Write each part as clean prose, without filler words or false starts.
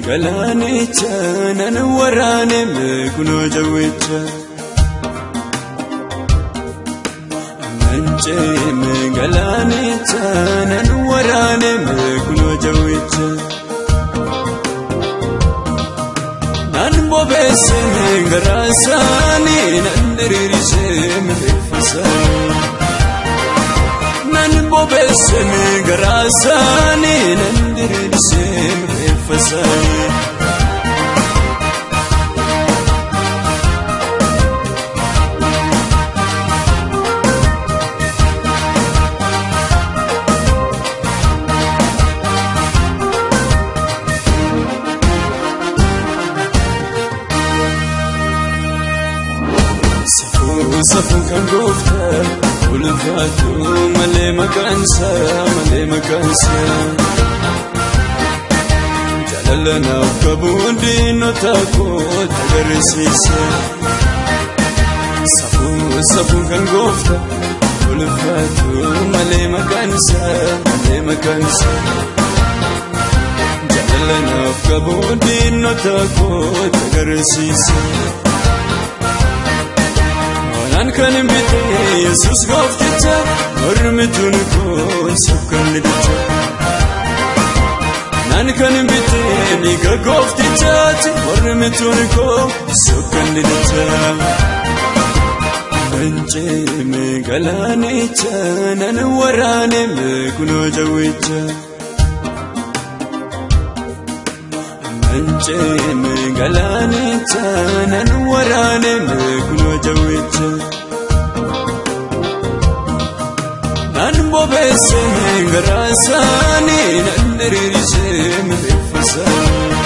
Galaanicha nan waraane kunoo jawwicha. Mancheeme galaanicha nan waraane kunoo jawwicha. Nan bobeessee garaasaanii nan diriirsee miidhagfasaanii. Nan bobeessee garaasaanii nan diriirsee miidhagfasaanii. Safuu kan gooftaa ulfaatu malee maqaansaa malee maqaansaa. Jaalala naaf qabu diinota koo agarsiisa. Safuu kan gooftaa ulfaatu malee maqaansaa malee maqaansaa. Jaalala naaf qabu diinota koo agarsiisa. Kan bite Yesuus goofticha mormituun koo sukkan lidicha. Naan kan bite dhiiga gooftichaati mormituun koo sukkan lidicha. Mancheeme galaanicha nan waraane kunoo jawwicha. Mancheeme galaanicha nan waraane kunoo jawwicha. Nan bobeessee garaasaanii nan diriirsee miidhagfasaanii.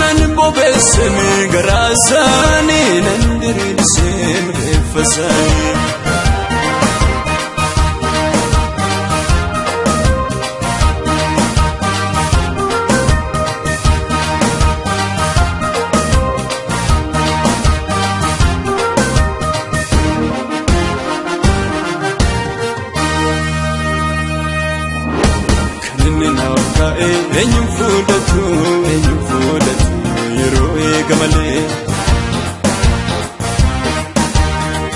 Nan bobeessee garaasaanii nan diriirsee miidhagfasaanii. Eenyuun fuudhatu yeroo eega malee.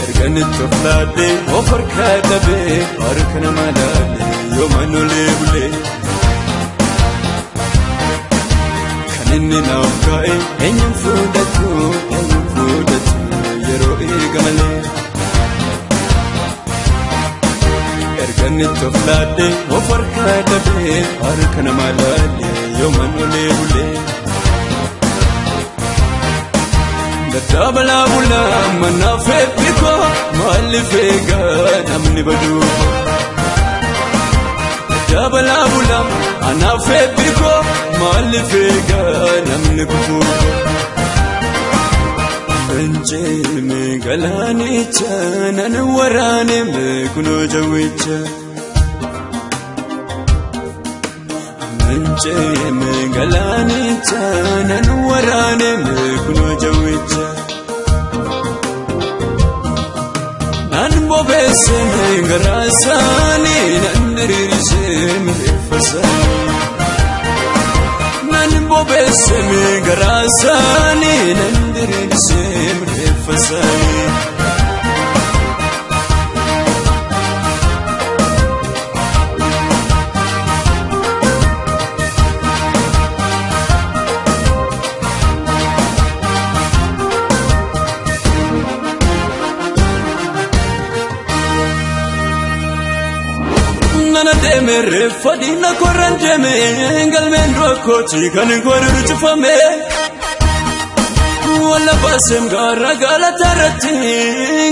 Erga itti of laadhee of harkaa dhabee harka nama laalee yoomaan olee bulee. Kan inni naaf kaa'e eenyuun fuudhatu yeroo eega malee. Erga itti of laadhee of harkaa dhabee harka nama laalee yoomaan olee bulee. Daddabalaa bulaa manaaf eebbikoo maaliif eegaa namni baduu? Daddabalaa bulaa anaaf eebbikoo maaliif eegaa namni kufuu? Mancheeme galaanicha nan waraane kunoo jawwicha. Mancheeme galaanicha nan waraane kunoo jawwicha. Nan bobeessee garaasaanii nan diriirsee miidhagfasaanii. Nan bobeessee garaasaanii nan diriirsee miidhagfasaanii. Nana deeme reeffa diina korran deeme galmeen dura kan godhu cufame. Walla baasem gaara galata irratti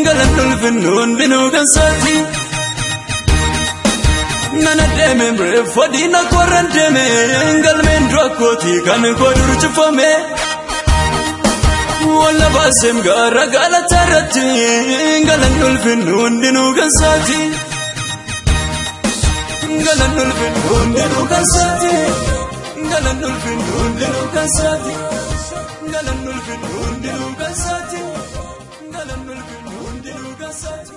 galan ulfinnoon binuu gansaati. Nana deeme reeffa diina korran deeme galmeen dura kan godhu cufame. Walla baaseem gaara galata irratti galanni ulfinni hundinuu kan saati. Galanni ulfinni hundinuu kan saati. Galanni ulfinni hundinuu kan saati. Galanni ulfinni hundinuu kan saati. Galanni ulfinni hundinuu kan saati.